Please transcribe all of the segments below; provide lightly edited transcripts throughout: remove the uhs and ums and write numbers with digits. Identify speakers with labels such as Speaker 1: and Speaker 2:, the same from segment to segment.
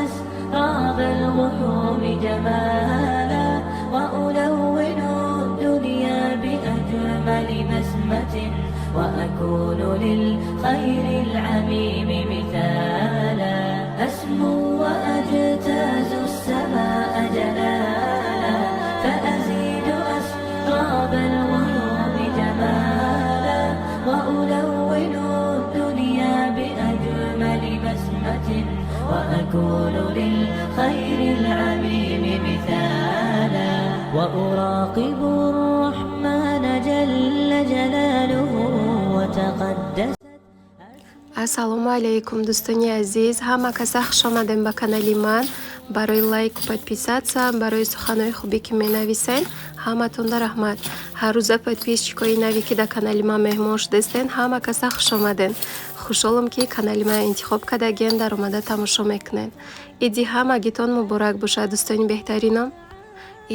Speaker 1: أسراب الغيوم جمالا وألون الدنيا بأجمل بسمة وأكون للخير العميم مثالا أسمو وأجتاز السماء جلالا فأزيد أسراب الغيوم جمالا وألون الدنيا بأجمل بسمة وأكون للخير العميم مثالا وأراقب الرحمن جل جلاله وتقدس.
Speaker 2: Ассалому алайкум, дӯстони азиз! Ҳама каса хуш омадем ба канали ман. Барои лайку подписаться, барои суханҳои хубе, ки менависен, ҳаматонда раҳмат. Ҳаррӯза подписчикои наве, ки дар канали ман меҳмон шудастен, ҳама каса хуш омаден. Хушҳолам, ки канали ман интихоб кардаген, даромада тамошо мекунед. Иди ҳамагитон муборак бошад, дӯстони беҳтарином!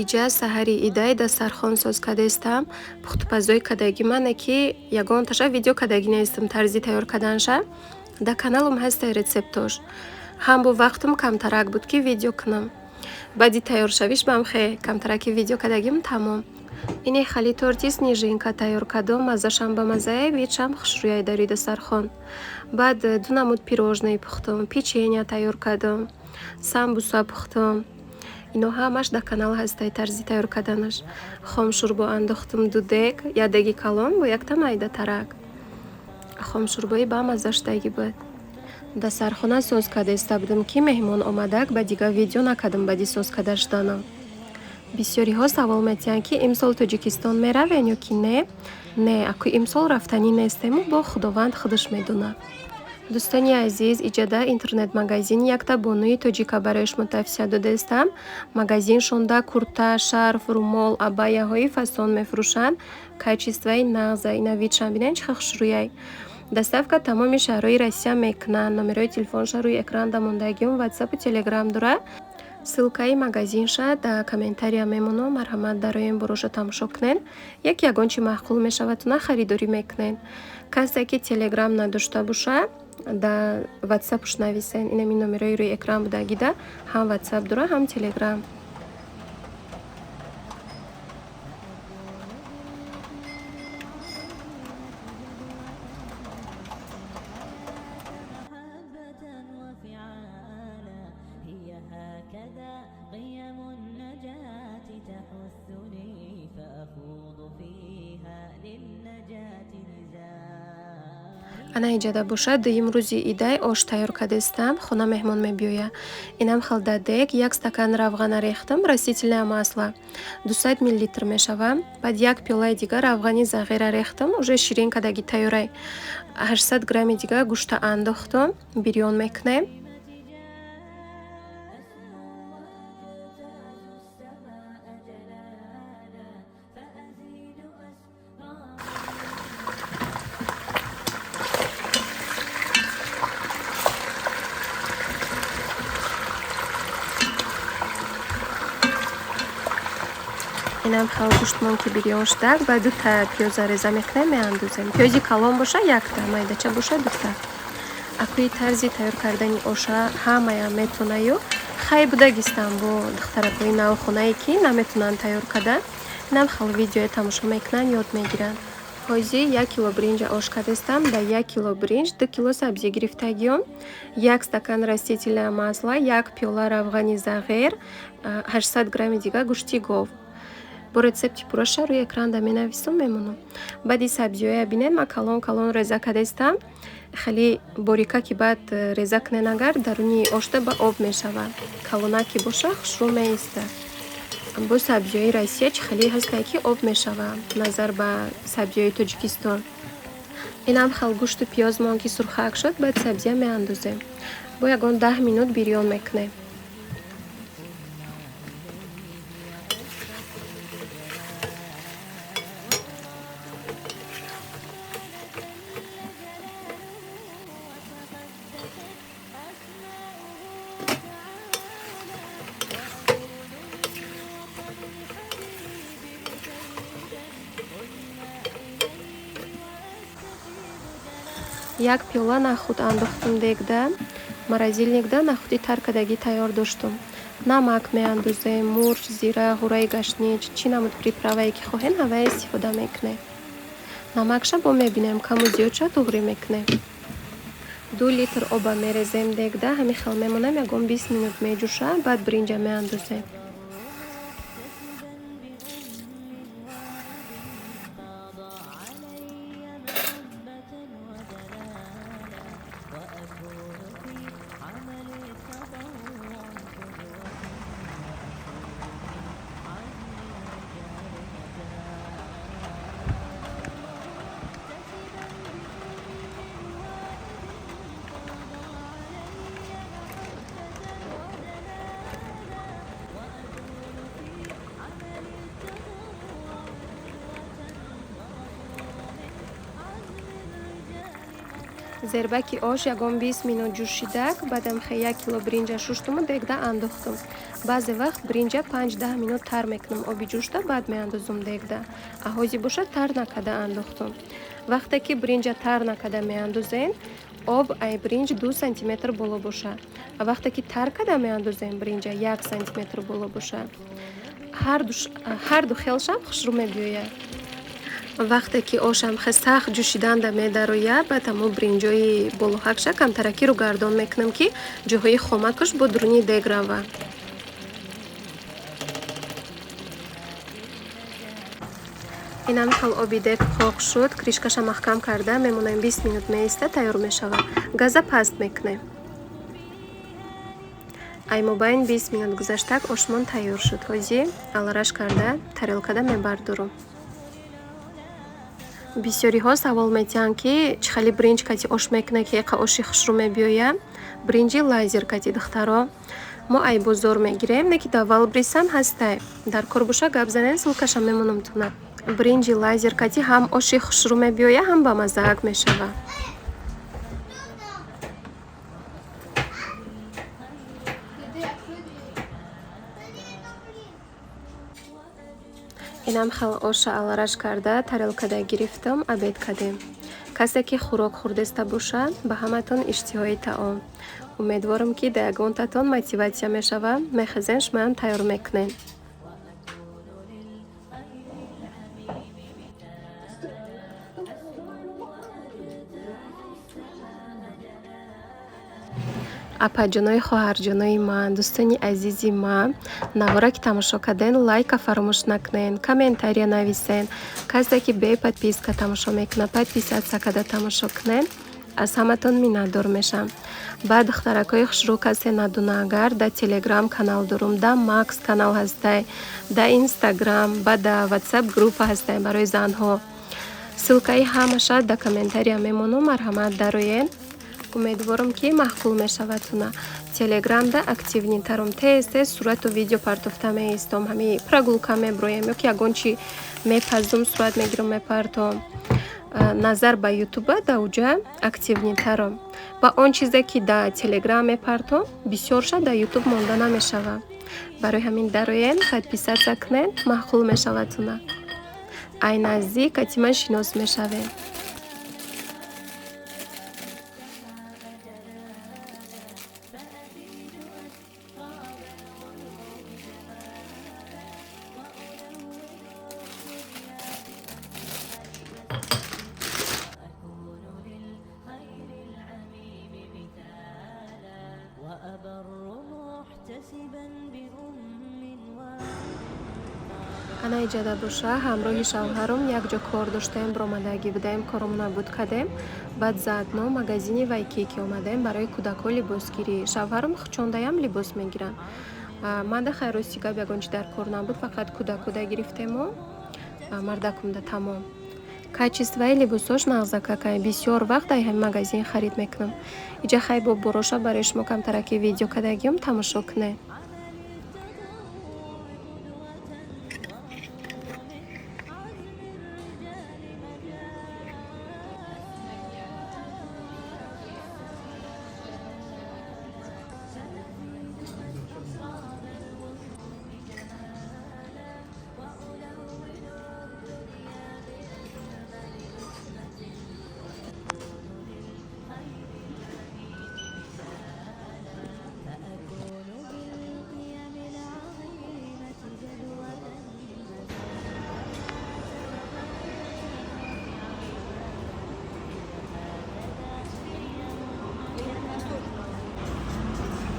Speaker 2: Иҷа саҳари идай дастархон соз кардастам. Пухтупазои кардагӣ мане, ки ягонташа видео кардагӣ нестам. Тарзи тайёр карданша дар каналам ҳастай, рецептош ҳам. Бо вақтам камтарак буд, ки видео кунам. Баъди тайёршавиш бам хе камтараки видео кардагим, тамом. Ине хали торти снежинка тайёр кардам, маззашам ба маззае, видшам хушрӯяй дар рӯи дастархон. Баъд ду намуд пирожное пухтам, печенье тайёр кардам, самбуса пухтам. Ино ҳамаш дар канал ҳастай, тарзи тайёр карданаш. Хомшӯрбо андохтам ду дег, як деги калон бо якта майдатарак. Хомшӯрбои бамазза шудагӣ буд. Дастархона соз карда будам, ки меҳмон омадак. Ба дигар видео накардам баъди соз карда шуданам. Бисёриҳо савол метиҳанд, ки имсол Тоҷикистон меравем ё ки не. Не, аку имсол рафтанӣ нестему, бо Худованд худаш медонад. Дӯстони азиз, иҷада интернет-магазини якта бонуи тоҷика барои шумо тавсия додаистам. Магазиншонда курта, шарф, румол, абаяҳои фасон мефурӯшанд. Качествои нағза. Ина видшам бинед, чӣ хушрӯяй. Доставка тамоми шаҳрҳои Россия мекунанд. Номерои телефонша рӯи экран дамондагиум, ватсапу телеграм дора. Ссылкаи магазинша дар комментария мемонам. Марҳамат, дароем, бороша тамошо кунед. Як ягон чи маъқул мешавадтона, харидорӣ мекунед. Касе ки телеграм надошта боша, дар ватсапуш нависен. Инами номерои рӯи экран будагида ҳам ватсап дора, ҳам телеграм.
Speaker 1: محبة وفعالا هي هكذا قيم النجاة تحثني فأخوض فيها للنجاة نزالا.
Speaker 2: Ана иҷада бошад, дуюм рӯзи идай ош тайёр кардастам, хона меҳмон мебиёяд. Инам хел дар дег як стакан равғана рехтам, растительное масло 200 миллилитр мешавад. Баъд як пиёлаи дигар равғани зағира рехтам, уже ширин кардаги тайёрай. 800 грамми дигар гӯшта андохтам, бирён мекунем.
Speaker 1: أسمو وأجتاز السماء جلالا فأزيد أسراب
Speaker 2: Инам хел гӯштмон ки бирён шудак, ба дута пиёза реза мекунем, меандозем. Пиёзи калон боша якта, майдача боша дута. Акӯи тарзи тайёр кардани оша ҳамая метонаю, хай будагистам бо духтаракҳои навхонае, ки наметонанд тайёр карда, инам хел видеое тамошо мекунанд, ёд мегиранд. Ҳозир 1 кило биринҷа ош кардастам. Дар 1 кило биринҷ 2 кило сабзӣ гирифтагиём, як стакан растительное масло, як пиёла равғани зағир, 800 грамми дигар гӯшти гов. Бо рецепти пурраша рӯи экранда менависум, мемонам. Баъди сабзиҳоя бинед, ман калон калон реза кардастам. Хеле борика ки баъд реза кунен, агар даруни ошда ба об мешавад. Калона ки боша, хушрӯ меистад. Бо сабзиҳои Россия чӣ хеле ҳастае, ки об мешавад назар ба сабзиҳои Тоҷикистон. Инам хел гӯшту пиёзмон ки сурхак шуд, баъд сабзия меандозем. Бо ягон 10 минут бирён мекунем. Як пиёла нахӯд андохтум дегда. Морозильникда нахӯди тар кардагӣ тайёр доштум. Намак меандозем, мурч, зира, ғӯраи гашнич, чӣ намуд приправае ки хоҳем, ҳавая истифода мекунем. Намакша бо мебинем, каму зиёд шуд, туғрӣ мекунем. 2 литр оба мерезем дегда, ҳамин хел мемонем, ягон 20 минут меҷӯша, баъд биринҷа меандозем. Зербаки ош ягон 20 минут ҷӯшидак, баъдам хе 1 кило биринҷа шуштуму дегда андохтум. Баъзе вақт биринҷа 5-10 минут тар мекунам оби ҷӯшда, баъд меандозум дегда. А ҳози бошад тар накарда андохтум. Вақте ки биринҷа тар накарда меандозем, об ай биринҷ 2 сантиметр боло бошад. А вақте ки тар карда меандозем, биринҷа 1 сантиметр боло бошад. Ҳар ду хелшам хушрӯ мебиёяд. Вақте ки ошам хе сахт ҷӯшиданда медарояд, баъд ҳамо биринҷои болоҳакша камтараки рӯгардон мекунам, ки ҷоҳои хомакаш бо дуруни дег рава. Инам хел оби дег қоқ шуд, кришкаша маҳкам карда мемонаем, 20 минут меиста, тайёр мешавад. Газа паст мекунем. Ай мобайн 20 минут гузаштак ошмон тайёр шуд. Ҳози алараш карда тарелкада мебардорум. Бисёриҳо савол метиҳанд, ки чӣ хеле биринҷ кати ош мекунад, ки эқа оши хушрӯ мебиёяд. Биринҷи лазер кати, духтаро, мо ай бозор мегирем, не ки дар Валбрисам ҳастай. Дар кор боша гап занен, ссылкаша мемонам туна. Биринҷи лазер кати ҳам оши хушрӯ мебиёяд, ҳам бамаззаак мешавад. Инам хел оша алараш карда тарелкада гирифтам, обед кардем. Касе ки хӯрок хӯрдеста бошад, ба ҳаматон иштиҳои таом. Умедворам, ки да ягонтатон мотиватсия мешавад, мехезен, шумоям тайёр мекунед. Апаҷонои хоҳарҷонои ман, дӯстони азизи ман, навора ки тамошо карден, лайка фаромӯш накунен, комментария нависен. Касе ки бе подписка тамошо мекунад, подписатсия карда тамошо кунен, аз ҳаматон миннатдор мешам. Баъд духтаракҳои хушрӯ, касе надуна, агар да Телеграм канал дорум, да Макс канал ҳастай, да Инстаграм, ба да Ватсап группа ҳастай барои занҳо. Ссылкаи ҳамаша да комментария мемонум, марҳамат дароен. Умедворам, ки маъқул мешавадтуна. Телеграмда активнитарум, тез тез сурату видео партофта меистом, ҳами прогулка меброем ё ки ягон чи мепазум, сурат мегирам, мепартом. Назар ба ютуба да уҷа активнитарум. Ба он чизе ки да Телеграм мепартом, бисёрша да ютуб монда намешавад. Барои ҳамин дароен, подписатсия кунен, маъқул мешавадтуна. Ай наздик ҳатман шинос мешавем. Ана иҷода боша, ҳамроҳи шавҳаром якҷо кор доштаем, биромадагӣ будаем, коромона буд кардем. Баъд заодно магазини Вайкики омадаем барои кӯдакҳо либосгирӣ. Шавҳаром хучондаям либос мегиранд. Манда хайр, рости гап, ягон чи дар кор набуд, фақат кӯдакуда гирифтему мардакумда тамом. Качествои либосош нағзакакай, бисёр вақт ай ҳами магазин харид мекунам. Иҷа хай бо бороша барои шумо камтараки видео кардагиём, тамошо кунед.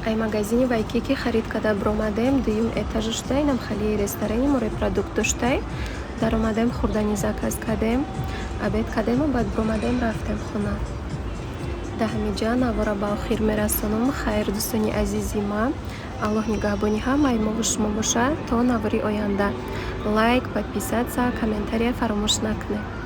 Speaker 2: Ай магазини Вайкики харид карда биромадем, дуюм этажа шуда, инам хали ресторани морепродукт доштай. Даромадем, хӯрданӣ заказ кардем, обед кардему баъд биромадем, рафтем хона. Дар ҳамин ҷа навора ба охир мерасонам. Хайр, дӯстони азизи ман, Аллоҳ нигаҳбони ҳамаи мову шумо бошад. То навори оянда, лайк, подписаться, комментария фаромӯш накунед.